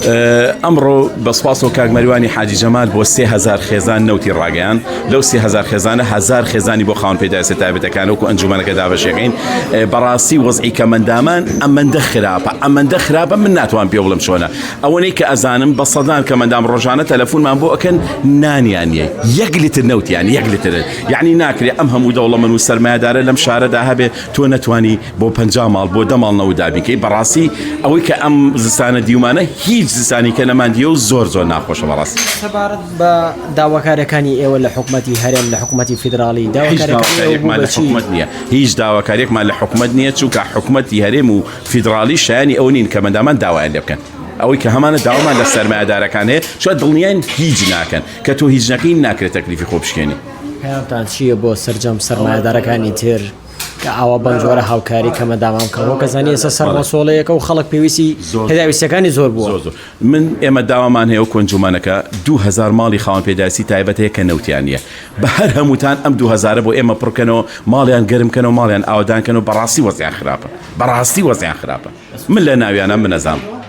ئەمڕۆ بە سوپاسەوە کاک مەریوانی حاجی جەمال بۆ 3000 خێزان نەوتی ڕاگەیان لەو 3000 خێزانە هەزار خێزانی بۆ خاوەن پێداویستە تایبەتەکان وەکو ئەنجومەنەکە دابەشەکەین. بەڕاستی وەزعی کەمەندامان ئەمەندە خراپە ئەمەندە خراپە من ناتوان پێ بڵم چۆنە ئەوەنەی کە ئەزانم بە سەدان کەمەندام ڕۆژانە تەلەفۆنمان بۆ ئەکەن نانیان نیە یەک لیتر نەوتیان یەک لیتر یعنی ناکرێ ئەم هەموو دەوڵەمەن و سەرمایەدارە لەم شارەدا هەبێ تۆ نەتوانی بۆ 50 ماڵ بۆ دە ماڵ نەوت دابینکەی. بەڕاستی ئەوەی کە ئەم زستانە دیومانە هیچ زستانی کە نەمان دیوە و زۆر زۆر ناخۆشە بەڕاستی. سەبارەت بە داواکاریەکانی ئێوە لە حکومەتی هەرێم لە حکومەتی فیدراڵی هیچ داواکاریەکمان لە حکومەت نییە هیچ داواکاریەکمان لە حکومەت نییە چونکە حکومەتی هەرێم و فیدراڵی شایانی ئەوە نین کە مەندامان داوایان لێ بکەن ئەوەی کە هەمانە داوامان لە سەرمایەدارەکان هەیە چونکە دڵنیاین هیچ ناکەن کە تۆ هیچ نەکەی ناکرێت تەکلیفی خۆ بشکێنی. پەیامتان چییە بۆ سەرجەم سەرمایەدارەکانی تر کە ئاوا بەم جۆرە هاوکاری کەمەندامان بکەن وەک ئەزانی ئێستا سەرمەسۆڵەیەکە و خەڵک پێویستی پێداویستیەکانی زۆر بووە. زۆر زۆر من ئێمە داوامان هەیە وەکو ئەنجومەنەکە 2000 ماڵی خاوەن پێداویستی تایبەت هەیە کە نەوتیان نییە بە هەر هەمووتان ئەم 2000 بۆ ئێمە پڕکەنەوە ماڵیان گەرم کەنەوە ماڵیان ئاوەدان کەنەوە بەڕاستی وەزیان خراپە بەڕاستی وەزیان خراپە من لە ناویانە من ئەزانم.